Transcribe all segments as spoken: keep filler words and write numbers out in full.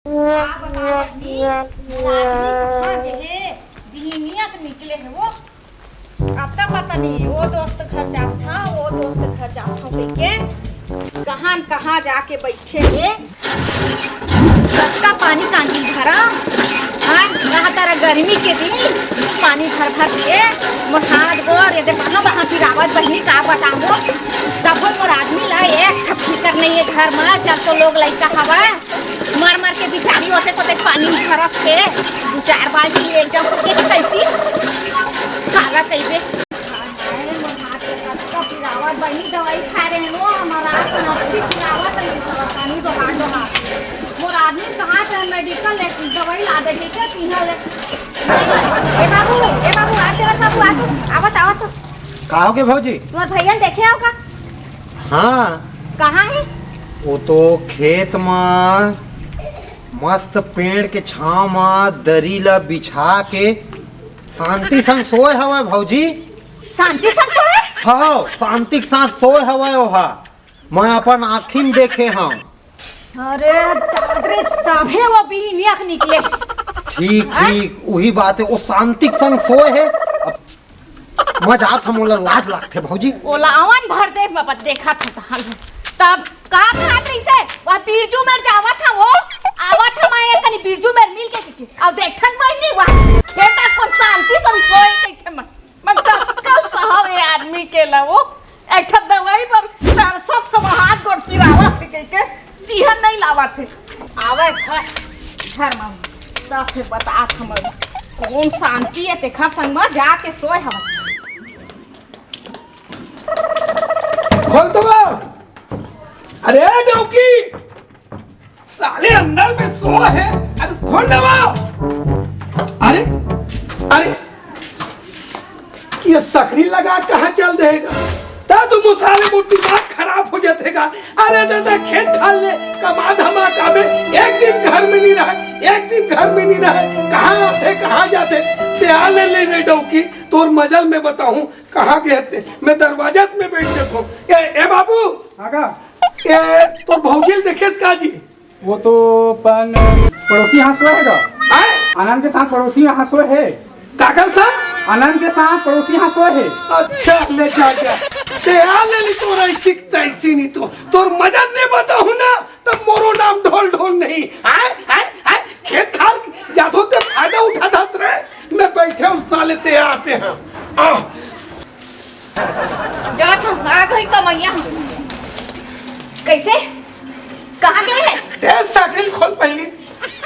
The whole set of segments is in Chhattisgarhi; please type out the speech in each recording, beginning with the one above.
का बता जगदीश, मोर आदमी कहाँ गे हे? बिहनिया के निकले हे वो। अता पता नहीं, वो दोस्त घर जात हँव, वो दोस्त घर जात हँव कहिके कहाँ न कहाँ जाके बइठे हे। कतका पानी कांदी भरा, हाँ, कहा तारा गर्मी के दिन पानी भर भर के मोर हाथ गोड़ ये दे पानो कहाँ पिरावत बहिनी का बताऊँ। तभो मोर आदमी ला एक ठक फिकर नहीं हे घर में, जब तो लोग लइका हवा मर मर के बिचारी होते को देख पानी में फरक के दू चार बाल्टी एक जम करके खैती। काला कहिबे। हाय, मोर हाथ के कतका पिरावत बहिनी, दवाई खा रहे हो, हमारा हाथ में अतकी पिरावत है, ये सब पानी डोहा डोहा। मोर आदमी कहाँ से मेडिकल ले दवाई ला दे के क्या तीन ले? ए बाबू, ए बाबू, आ तेरा बाबू, आ तू, आवत, आवत। का हो गे भौजी? तोर भैया देखे हो का? हाँ। कहाँ हे? वो तो खेत मा मस्त पेड़ के छांव मा दरी ला बिछा के शांति संग सोए हवय भौजी। शांति संग सोए? हाँ, शांति के साथ सोए हवय ओहा। मैं अपन आँखी में देखे हँव। अरे, बाप रे, तभे वो बिहनिया के निकले। ठीक, हाँ? ठीक, उही बात हे, वो शांति के संग सोए हे। अब मैं जात हँव, मोला लाज लागथे, भौजी। ओला अवन भर दे, बाबा, देखत हँव तहान। तब का कहत रहिसे? वह बीजू मेर जावत हँव वो, आवत हँव मैं, तनी बीजू मेर मिल के, के, के। अब देखन भाई नहीं, वह खेत अपन शांति संग सोए कहिथे मन। मैं कतका सहव ए आदमी के ला वो। एक ठन दवाई बर तरसत हँव, हाथ गोड़ पिरावत हे कहिके, जिहन नहीं लावत हे। आवय घर, घर मा, त फेर बतात हँव, कोन शांति हे तेखर संग मा जाके सोए हवय। खोल तो बा। अरे डौकी, साले अंदर में सोए हे। अरे खोल ना बा। अरे, अरे, ये सकरी लगा कहाँ चल देगा? ता तो मुसाले वो दिमाग खराब हो जातेगा। अरे दादा, खेत खार ले, कमा धमा के आबे, एक दिन घर में नहीं रहे, एक दिन घर में नहीं रहे, कहाँ आथे, कहाँ जाथे? ते आ ले, ले रे डौकी, तोर मजल में बताहूँ, कहाँ गे हे ते? मैं दरवाजा में बैठ जात हँव। ए, ए बाबू, आगा। ए, तोर भौजी ल देखेस का जी? वो तो अपन पड़ोसी यहाँ सोए हे गा। आय? आनंद के साथ पड़ोसी यहाँ सोए हे। काकर साथ? आनंद के साथ पड़ोसी यहाँ सोए हे। अच्छा, ले जा, जा। ते आ ले ली तोर ऐसी तैसी नहीं तो। तोर मजा नहीं बताहूँ ना, तब मोरो नाम ढोल ढोल नहीं। आय, आय, आय, खेत खार जाथो ते फायदा उठाथस रे। मैं बैठे हँव साले ते आते हैं। आह। जात हँव, आ गई कमैया। कैसे? कहाँ गे हे? ते सकरी खोल पहली।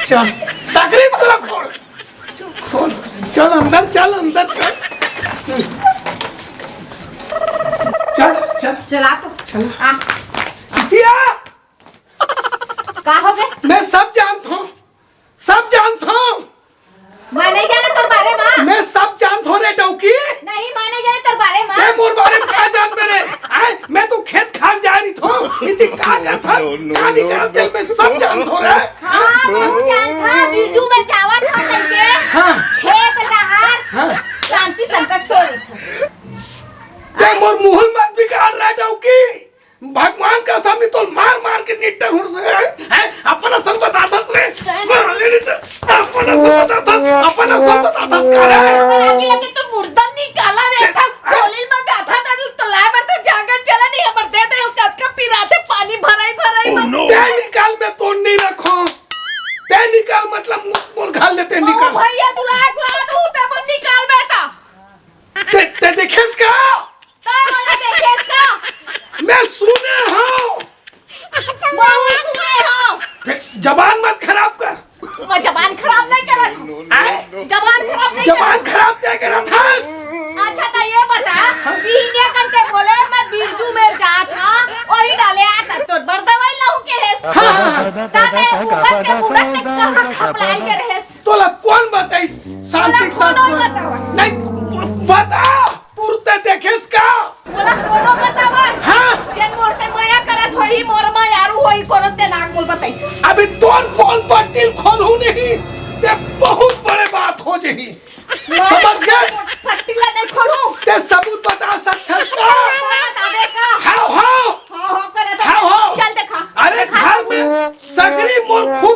चल, सकरी पूरा खोल। खोल। चल अंदर, चल अंदर, चल। चल, चल। चला तो। चल। आ। दिया। का हो गे? मैं सब जानत हँव, सब जानत हँव। मैं नहीं जाने तोर बारे मा। मैं सब जानत हँव रे डौकी। नहीं, मैं नहीं जाने तोर बारे मा। ते मोर बारे मा का जानबे रे? आय, मैं तो खेत खार जा रहिथँव। इति का करथस? का नहीं करत तेल मैं सब जानत हँव रे। हाँ, बहुत जानत हँव, बिरजू में जावत हँव कहिके। हाँ। खेत डहार। हाँ। शांति संकट सो रहिथँव। ते मोर मुहूँ ल मत बिगाड़ रे डौकी। भगवान का सामने तो मार मार के निट्टर हुर से है, है? अपन असल बताथस रे। साले रे, अपन असल बताथस, अपन असल बताथस का रे? आगे लगे तो मुर्दा निकाला रे, था गोली में गाथा था तो लाए बर तो जागत चला नहीं, हमर दे दे, उसका का पिराथे पानी भराई भराई में। ते निकाल, मैं तो नहीं रखो। ते निकाल, मतलब मु-, मोर घर ले ते ओ निकाल। भैया, तू लाग ला तू, ते मत निकाल बेटा। ते, ते देखेस का? तैं मोला देखेस का? मैं सुने हँव। बहुत सुने हँव। जबान मत खराब कर। मैं जबान खराब नहीं करत हँव। आय? जबान खराब नहीं जबान करत। खराब क्या करत हस? अच्छा, त ये बता, बिहनिया कन ते बोले, मैं बिरजू मेर जात हँव, वही डाले आ, त तोर बर दवाई लाहूँ के हेस। हाँ, हाँ, हाँ। त ते ऊपर के मुड़त ते कहाँ खपलाई के रहेस? तोला कोन बताइस शांति के साथ सोए? नहीं, बता, पुरते देखेस का? मोला कोनो बतावय? हाँ। जेन मोर से मया करत होही, मोर मयारू होही, कोनो ते नाक मोल बताइस। अभी तोर पोल पट्टी ल खोलहूँ नहीं, ते बहुत बड़े बात हो जही। समझ गए? पट्टी ला नहीं खोलहूँ। ते सबूत बता सकथस का? बताबे का? हाँ, हाँ। हाँ, हाँ, करे तो हाँ, हाँ। चल देखा। अरे, देखा। घर में सकरी मोर खुद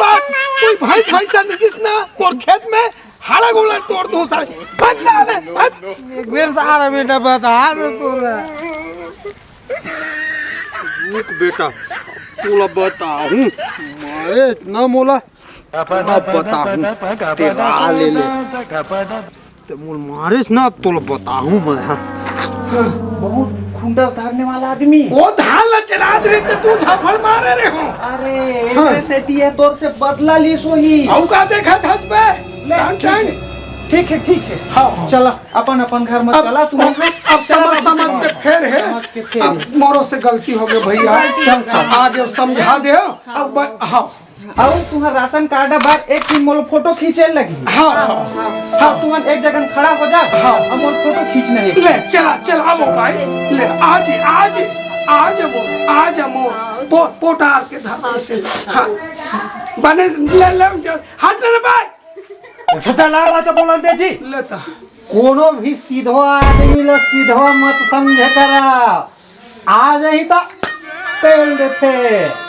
बाद कोई भाई भाई सा निकिस ना तोर खेत में, हाड़ा गोला तोड़ दूं साले। भाग साले, भाग। एक बेर सारा बेटा बता दो तोला। रुक बेटा, तोला बताहूं। मारे इतना मोला, तोला बताहूं। तेरा ले ले। ते मोल मारिस ना, तोला बताहूं मैं, हां। बहुत खुंडस धरने वाला आदमी। वो धान ला चलात रहे ते तू झापड़ मारे रहे हो। अरे, हाँ। एकरे सेती ये तोर से बदला लीस होही। अउ का देखत हस बे? ले, टन, ठीक टन। है, ठीक है, ठीक है। हाँ, हाँ। चला, अपन, अपन घर में अब, चला तू। अब, अब चला समझ, बाबू। समझ के फेर है। समझ के फेर अब है। मोरो से गलती हो गई भैया। गलती हो गई। आगे समझा दे। अब ब-, हाँ। अउ तुंहर राशन कार्ड बर एक ठिन मोला फोटो खींचे लगही। हाँ, हाँ। हाँ, तुमन एक जगह खड़ा हो जा। हाँ। अउ मोला फोटो खींचना हे। ले, चला, चला, आवो भाई। ले, आज, आज, आज मोर, आज मोर। हाँ। पो-, पोटार के धर से। हाँ। बने, ले, ले, जा, हट रे भाई। अच्छा, चला, बात बोलन दे जी। ले ता। कोनो भी सीधवा आदमी ला सीधवा मत समझे करा। आ जाही त पेल देथे।